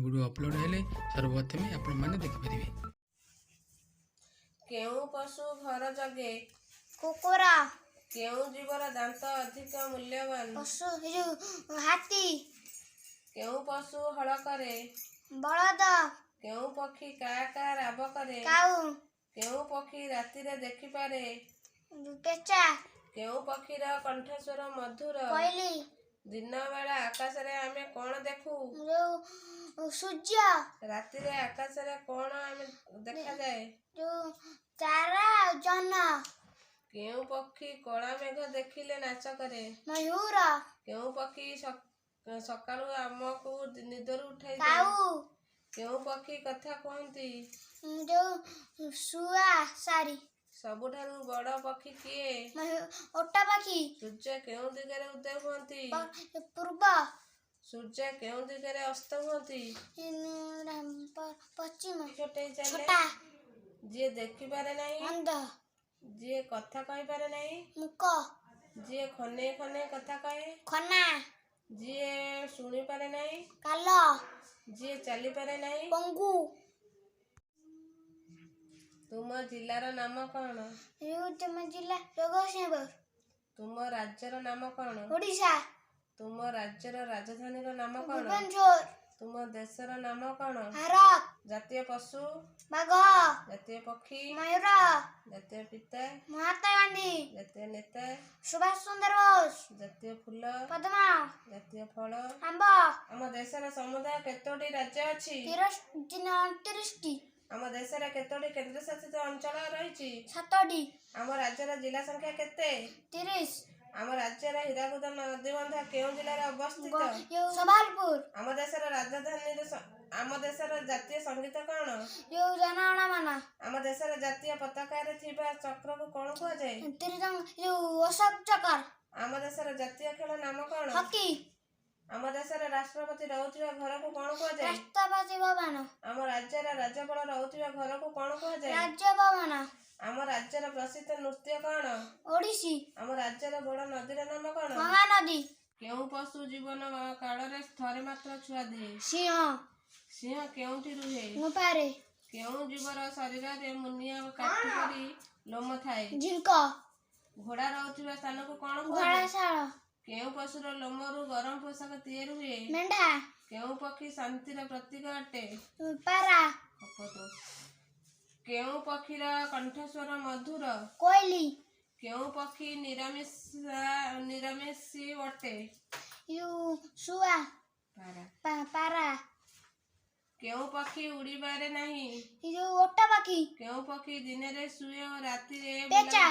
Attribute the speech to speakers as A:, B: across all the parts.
A: Video upload ହେଲେ ସର୍ବପ୍ରଥମେ ଆପଣମାନେ ଦେଖିପାରିବେ।
B: କେଉଁ ପଶୁ ଘର ଜଗେ?
C: କୁକୁର।
B: କେଉଁ ଜୀବର ଦାନ୍ତ ଅଧିକ ମୂଲ୍ୟବାନ?
C: ପଶୁ ଏ ଯୋଉ ହାତୀ।
B: କେଉଁ ପଶୁ ହଳ କରେ?
C: ବଳଦ।
B: କେଉଁ ପକ୍ଷୀ କା କା ରାବ କରେ?
C: କାଉ।
B: କେଉଁ ପକ୍ଷୀ ରାତିରେ ଦେଖିପାରେ?
C: ପେଚା।
B: କେଉଁ ପକ୍ଷୀର କଣ୍ଠସ୍ୱର ମଧୁର?
C: କୋଇଲି।
B: ଦିନବେଳା ଆକାଶରେ ଆମେ କଣ ଦେଖୁ?
C: ଯୋଉ ସୂର୍ଯ୍ୟ।
B: ରାତିରେ ଆକାଶରେ କଣ ଆମେ ଦେଖାଯାଏ?
C: ଯୋଉ ତାରା ଆଉ ଜହ୍ନ।
B: କେଉଁ ପକ୍ଷୀ କଳା ମେଘ ଦେଖିଲେ ନାଚ କରେ?
C: ମୟୂର।
B: କେଉଁ ପକ୍ଷୀ ସକାଳୁ ଆମକୁ ନିଦରୁ ଉଠାଇ ଦିଏ?
C: କାଉ।
B: କେଉଁ ପକ୍ଷୀ କଥା କୁହନ୍ତି?
C: ଯୋଉ ଶୁଆ ଶାରୀ।
B: ସବୁଠାରୁ ବଡ଼ ପକ୍ଷୀ କିଏ?
C: ଓଟ ପକ୍ଷୀ।
B: ସୂର୍ଯ୍ୟ କେଉଁ ଦିଗରେ ଉଦୟ ହୁଅନ୍ତି?
C: ପୂର୍ବ।
B: ସୂର୍ଯ୍ୟ କେଉଁ ଦିଗରେ ଅସ୍ତ ହୁଅନ୍ତି?
C: ପଶ୍ଚିମ।
B: ଛୋଟେଇ ଚାଲେ?
C: ଛୋଟା।
B: ଯିଏ ଦେଖିପାରେ ନାହିଁ?
C: ଅନ୍ଧ।
B: ଯିଏ କଥା କହିପାରେ ନାହିଁ?
C: ମୂକ।
B: ଯିଏ ଖନେଇ ଖନେଇ କଥା କହେ?
C: ଖନା।
B: ଯିଏ ଶୁଣିପାରେ ନାହିଁ?
C: କାଲ।
B: ଯିଏ ଚାଲିପାରେ ନାହିଁ?
C: ପଙ୍ଗୁ।
B: ତୁମ ଜିଲ୍ଲାର ନାମ କଣ?
C: ତୁମ ଜିଲ୍ଲା ଜଗତସିଂହପୁର।
B: ତୁମ ରାଜ୍ୟର ନାମ କଣ?
C: ଓଡ଼ିଶା।
B: ତୁମ ରାଜ୍ୟର ରାଜଧାନୀର ନାମ କଣ?
C: ଭୁବନେଶ୍ୱର।
B: ତୁମ ଦେଶର ନାମ କଣ?
C: ଭାରତ।
B: ଜାତୀୟ ପଶୁ?
C: ବାଘ।
B: ଜାତୀୟ ପକ୍ଷୀ?
C: ମୟୂର।
B: ଜାତୀୟ ପିତା?
C: ମହାତ୍ମା ଗାନ୍ଧୀ।
B: ଜାତୀୟ ନେତା?
C: ସୁଭାଷ ଚନ୍ଦ୍ର ବୋଷ।
B: ଜାତୀୟ ଫୁଲ?
C: ପଦ୍ମ।
B: ଜାତୀୟ ଫଳ?
C: ଆମ୍ବ।
B: ଆମ ଦେଶର ସମୁଦାୟ କେତୋଟି ରାଜ୍ୟ ଅଛି?
C: 29ଟି।
B: ଆମ ଦେଶରେ କେତୋଟି କେନ୍ଦ୍ରଶାସିତ ଅଞ୍ଚଳ ରହିଛି?
C: ସାତଟି।
B: ଆମ ରାଜ୍ୟର ଜିଲ୍ଲା ସଂଖ୍ୟା କେତେ?
C: 30।
B: ଆମ ରାଜ୍ୟର ହୀରାକୁଦ ନଦୀବନ୍ଧ କେଉଁ ଜିଲ୍ଲାରେ ଅବସ୍ଥିତ?
C: ସମ୍ବଲପୁର।
B: ଆମ ଦେଶର ଜାତୀୟ ସଙ୍ଗୀତ କଣ?
C: ଯୋଉ ଜନଗଣ ମନ।
B: ଆମ ଦେଶର ଜାତୀୟ ପତାକାରେ ଥିବା ଚକ୍ରକୁ କଣ କୁହାଯାଏ?
C: ତ୍ରିରଙ୍ଗ ଯୋଉ ଅଶୋକ ଚକ୍ର।
B: ଆମ ଦେଶର ଜାତୀୟ ଖେଳ ନାମ କଣ?
C: ହକି।
B: ଆମ ଦେଶର ରାଷ୍ଟ୍ରପତି ରହୁଥିବା ଘରକୁ କଣ କୁହାଯାଏ?
C: ରାଷ୍ଟ୍ରପତି ଭବନ।
B: ଆମ ରାଜ୍ୟର ରାଜ୍ୟପାଳ ରହୁଥିବା ଘରକୁ କଣ କୁହାଯାଏ?
C: ରାଜ୍ୟ ଭବନ।
B: ଆମ ରାଜ୍ୟର ପ୍ରସିଦ୍ଧ ନୃତ୍ୟ କଣ?
C: ଓଡ଼ିଶୀ।
B: ଆମ ରାଜ୍ୟର ବଡ଼ ନଦୀର ନାମ କଣ?
C: ଗଙ୍ଗା ନଦୀ।
B: କେଉଁ ପଶୁ ଜୀବନ କାଳରେ ଥରେ ମାତ୍ର ଛୁଆ ଦିଏ?
C: ସିଂହ।
B: ସିଂହ କେଉଁଠି ରୁହେ?
C: ଗୁମ୍ଫାରେ।
B: କେଉଁ ଜୀବର ଶରୀରରେ ମୁନିଆ କାଠି ପରି ଲୋମ ଥାଏ?
C: ଝିଙ୍କ।
B: ଘୋଡ଼ା ରହୁଥିବା ସ୍ଥାନକୁ କଣ କୁହାଯାଏ?
C: ଘୋଡ଼ାଶାଳ।
B: କେଉଁ ପଶୁର ଲୋମରୁ ଗରମ ପୋଷାକ ତିଆରି ହୁଏ?
C: ମେଣ୍ଢା।
B: କେଉଁ ପକ୍ଷୀ ଶାନ୍ତିର ପ୍ରତୀକ ଅଟେ?
C: ପାରା।
B: କେଉଁ ପକ୍ଷୀର କଣ୍ଠସ୍ୱର ମଧୁର?
C: କୋଇଲି।
B: କେଉଁ ପକ୍ଷୀ ନିରାମିଷୀ ଅଟେ?
C: ଯୋଉ ଶୁଆ।
B: ପାରା।
C: ପାରା।
B: କେଉଁ ପକ୍ଷୀ ଉଡ଼ିପାରେ ନାହିଁ?
C: ଯୋଉ ଓଟ ପକ୍ଷୀ।
B: କେଉଁ ପକ୍ଷୀ ଦିନରେ ଶୁଏ ଓ ରାତିରେ
C: ପେଚା।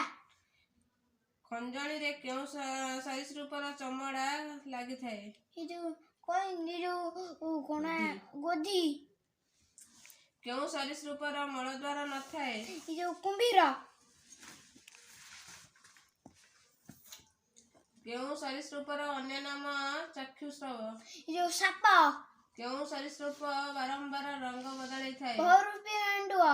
B: ଖଞ୍ଜଣିରେ କେଉଁ ସରୀସୃପର ଚମଡ଼ା ଲାଗିଥାଏ?
C: ଏ ଯୋଉ କଣ ଏ ଯୋଉ କଣ ଗୋଧି।
B: କେଉଁ ସରୀସୃପର ମଳଦ୍ୱାର ନଥାଏ?
C: ଏ ଯୋଉ କୁମ୍ଭୀର।
B: କେଉଁ ସରୀସୃପର ଅନ୍ୟ ନାମ ଚକ୍ଷୁଶ୍ରବ?
C: ଏ ଯୋଉ ସାପ।
B: କେଉଁ ସରୀସୃପ ବାରମ୍ବାର ରଙ୍ଗ ବଦଳାଇଥାଏ?
C: ବହୁରୂପୀ ଏଣ୍ଡୁଅ।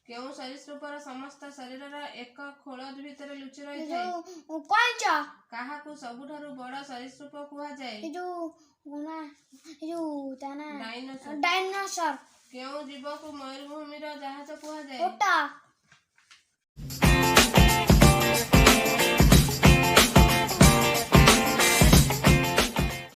B: କେଉଁ ସରୀସୃପର ସମସ୍ତ ଶରୀରର ଏକ ଖୋଳ ଭିତରେ ଲୁଚି
C: ଏ
B: ରହିଥାଏ?
C: ଯୋଉ କଇଁଚ।
B: କାହାକୁ ସବୁଠାରୁ ବଡ଼ ସରୀସୃପ କୁହାଯାଏ?
C: ଏ ଯୋଉ କଣ ଏ ଯୋଉ ତା ନା
B: ଡାଇନୋସର।
C: ଡାଇନୋସର।
B: କେଉଁ ଜୀବକୁ ମରୁଭୂମିର ଜାହାଜ କୁହାଯାଏ?
C: ଓଟ।